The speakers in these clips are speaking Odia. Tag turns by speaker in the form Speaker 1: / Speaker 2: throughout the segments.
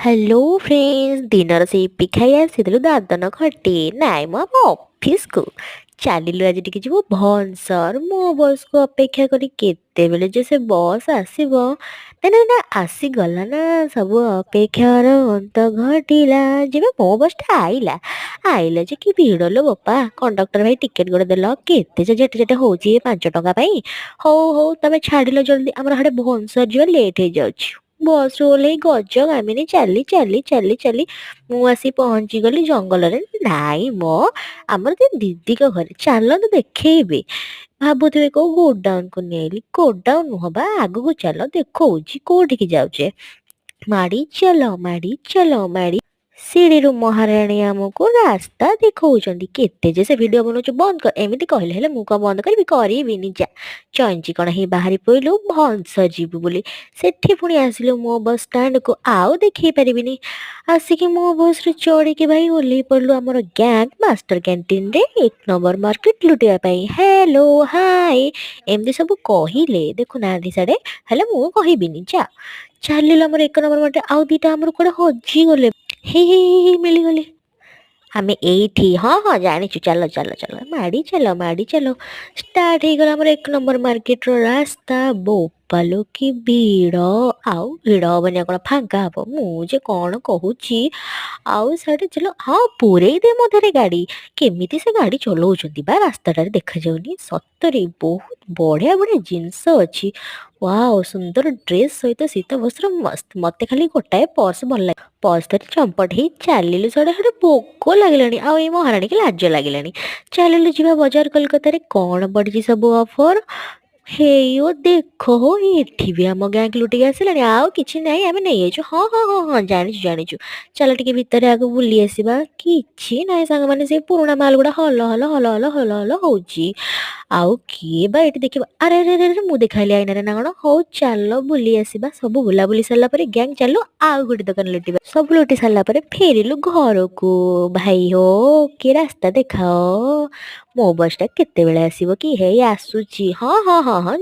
Speaker 1: ହ୍ୟାଲୋ ଫ୍ରେଣ୍ଡସ୍, ଦିନର ସେଇ ଇପି ଖାଇ ଆସିଥିଲୁ ଦାଦନ ଖଟି। ନାଇଁ ମ, ଆମ ଅଫିସକୁ ଚାଲିଲୁ। ଆଜି ଟିକେ ଯିବୁ ଭନସର। ମୋ ବସ୍କୁ ଅପେକ୍ଷା କରି କେତେବେଳେ ଯେ ସେ ବସ୍ ଆସିବ। ନା ନା ନା, ଆସିଗଲା ନା। ସବୁ ଅପେକ୍ଷାର ଅନ୍ତ ଘଟିଲା ଯେବେ ମୋ ବସ୍ଟା ଆଇଲା। ଆଇଲା ଯେ କି ଭିଡ଼ ଲୋ ବୋପା! କଣ୍ଡକ୍ଟର ଭାଇ, ଟିକେଟ ଗୋଟେ ଦେଲ। କେତେ ଯେ ଯେଟେ ଯେଟେ ହଉଛି ଏ 5 ଟଙ୍କା ପାଇଁ। ହଉ ହଉ, ତମେ ଛାଡ଼ିଲ ଜଲ୍ଦି, ଆମର ହାଡ଼େ ଭନସର ଯିବା ଲେଟ୍ ହେଇଯାଉଛି। ବସ୍ରୁ ଓହ୍ଲେଇ ଗଜ ଗାମିନୀ ଚାଲି ଚାଲି ଚାଲି ଚାଲି ମୁଁ ଆସି ପହଞ୍ଚିଗଲି ଜଙ୍ଗଲରେ। ନାଇଁ ମ, ଆମର ସେ ଦିଦିଙ୍କ ଘରେ। ଚାଲନ୍ତୁ, ଦେଖେଇବି। ଭାବୁଥିବେ କୋଉ ଗୋଡାଉନକୁ ନେଲି। ଗୋଡାଉନ ନୁହଁ ବା, ଆଗକୁ ଚାଲ, ଦେଖଉଛି କୋଉଠିକି ଯାଉଛେ। ମାଡ଼ି ଚାଲ, ମାଡ଼ି ଚାଲ, ମାଡ଼ି। ଶିଡ଼ିରୁ ମହାରାଣୀ ଆମକୁ ରାସ୍ତା ଦେଖଉଛନ୍ତି। କେତେ ଯେ ସେ ଭିଡିଓ ବନଉଛୁ, ବନ୍ଦ କର ଏମିତି କହିଲେ। ହେଲେ ମୁଁ କଣ ବନ୍ଦ କରିବି? କରିବିନି ଯା। ଚଇଞ୍ଚି କଣ ହେଇ ବାହାରି ପଇଲୁ ଭଂସ ଯିବୁ ବୋଲି। ସେଠି ପୁଣି ଆସିଲୁ ମୋ ବସ୍ ଷ୍ଟାଣ୍ଡକୁ, ଆଉ ଦେଖେଇ ପାରିବିନି। ଆସିକି ମୋ ବସ୍ରେ ଚଢ଼ିକି ଭାଇ ଓହ୍ଲେଇ ପଡ଼ିଲୁ ଆମର ଗ୍ୟାଙ୍ଗ ମାଷ୍ଟର କ୍ୟାଣ୍ଟିନରେ ଏକ ନମ୍ବର ମାର୍କେଟ ଲୁଟିବା ପାଇଁ। ହ୍ୟାଲୋ, ହାଇ ଏମିତି ସବୁ କହିଲେ, ଦେଖୁନାହାନ୍ତି ସାଡ଼େ। ହେଲେ ମୁଁ କହିବିନି ଯା। ଚାଲିଲୁ ଆମର ଏକ ନମ୍ବର ମାର୍କେଟ। ଆଉ ଦିଟା ଆମର କୁଆଡ଼େ ହଜିଗଲେ। ହେଇ ହେଇ ହେଇ ହେଇ, ମିଳିଗଲେ। ଆମେ ଏଇଠି। ହଁ ହଁ, ଜାଣିଛୁ। ଚାଲ ଚାଲ ଚାଲ, ମାଡ଼ି ଚାଲ, ମାଡ଼ି ଚାଲ। ଷ୍ଟାର୍ଟ ହେଇଗଲା ଆମର ଏକ ନମ୍ବର ମାର୍କେଟର ରାସ୍ତା। ବୋପାଲୋ, କି ଭିଡ଼! ଆଉ ଭିଡ଼ ହବନି ଆଉ କଣ ଫାଙ୍କା ହବ? ମୁଁ ଯେ କଣ କହୁଛି। ଆଉ ସିଆଡ଼େ ଚାଲ। ହଁ, ପୁରେଇ ଦେ ମଧ୍ୟରେ ଗାଡ଼ି। କେମିତି ସେ ଗାଡ଼ି ଚଲଉଛନ୍ତି ବା, ରାସ୍ତାଟାରେ ଦେଖାଯାଉନି। ସତରେ ବହୁତ ବଢ଼ିଆ ବଢ଼ିଆ ଜିନିଷ ଅଛି। ୱାଓ, ସୁନ୍ଦର ଡ୍ରେସ୍ ସହିତ ଶୀତ ବସ୍ତ୍ର ମସ୍ତ। ମତେ ଖାଲି ଗୋଟାଏ ପର୍ସ ଭଲ ଲାଗେ। ପର୍ସ ଧରି ଚମ୍ପଟ ହେଇ ଚାଲିଲୁ ସିଆଡ଼େ। ସିଆଡ଼େ ଭୋକ ଲାଗିଲାଣି, ଆଉ ଏଇ ମହାରାଣୀକି ଲାଜ ଲାଗିଲାଣି। ଚାଲିଲୁ ଯିବା ବଜାର କୋଲକାତାରେ କଣ ପଡ଼ିଛି ସବୁ ଅଫର। ହେଇ ଓ ଦେଖ ହୋ, ଏଠି ବି ଆମ ଗ୍ୟାଙ୍ଗ ଲୁଟିକି ଆସିଲାଣି। ଆଉ କିଛି ନାହିଁ, ଆମେ ନେଇଯାଇଛୁ। ହଁ, ଜାଣିଛୁ ଜାଣିଛୁ। ଚାଲ ଟିକେ ଭିତରେ ଆଗ ବୁଲି ଆସିବା। କିଛି ନାହିଁ ସାଙ୍ଗମାନେ, ସେ ପୁରୁଣା ମାଲ ଗୁଡ଼ା hall hall hall hall hall hall ହଉଛି। ଆଉ କିଏ ବା ଏଠି ଦେଖିବ? ଆରେ ଆରେ ଆରେ, ମୁଁ ଦେଖାଇଲି ଆଇନାରେ ନା କଣ? ହଉ ଚାଲ, ବୁଲି ଆସିବା। ସବୁ ବୁଲାବୁଲି ସରିଲା ପରେ ଗ୍ୟାଙ୍ଗ ଚାଲୁ ଆଉ ଗୋଟେ ଦୋକାନ ଲୁଟିବା। ସବୁ ଲୁଟି ସାରିଲା ପରେ ଫେରିଲୁ ଘରକୁ। ଭାଇ ହୋ, କିଏ ରାସ୍ତା ଦେଖାଅ। ମୋ ବସ୍ଟା କେତେବେଳେ ଆସିବ କି? ହେଇ ଆସୁଛି। ହଁ,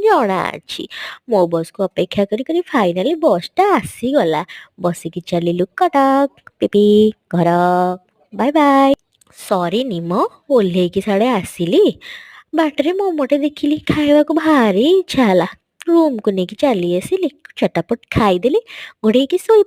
Speaker 1: ଜଣା ଅଛି। ମୋ ବସ୍କୁ ଅପେକ୍ଷା କରି କରି ଫାଇନାଲି ବସ୍ଟା ଆସିଗଲା। ବସିକି ଚାଲିଲୁ କଟକ ପିପି ଘର। Bye bye. ସରିନି ମ, ଓହ୍ଲେଇକି ସାଡ଼େ ଆସିଲି। ବାଟରେ ମୋମୋଟେ ଦେଖିଲି, ଖାଇବାକୁ ଭାରି ଇଚ୍ଛା ହେଲା। ରୁମକୁ ନେଇକି ଚାଲି ଆସିଲି। ଚଟାପଟ ଖାଇଦେଲି, ଘୋଡ଼େଇକି ଶୋଇ।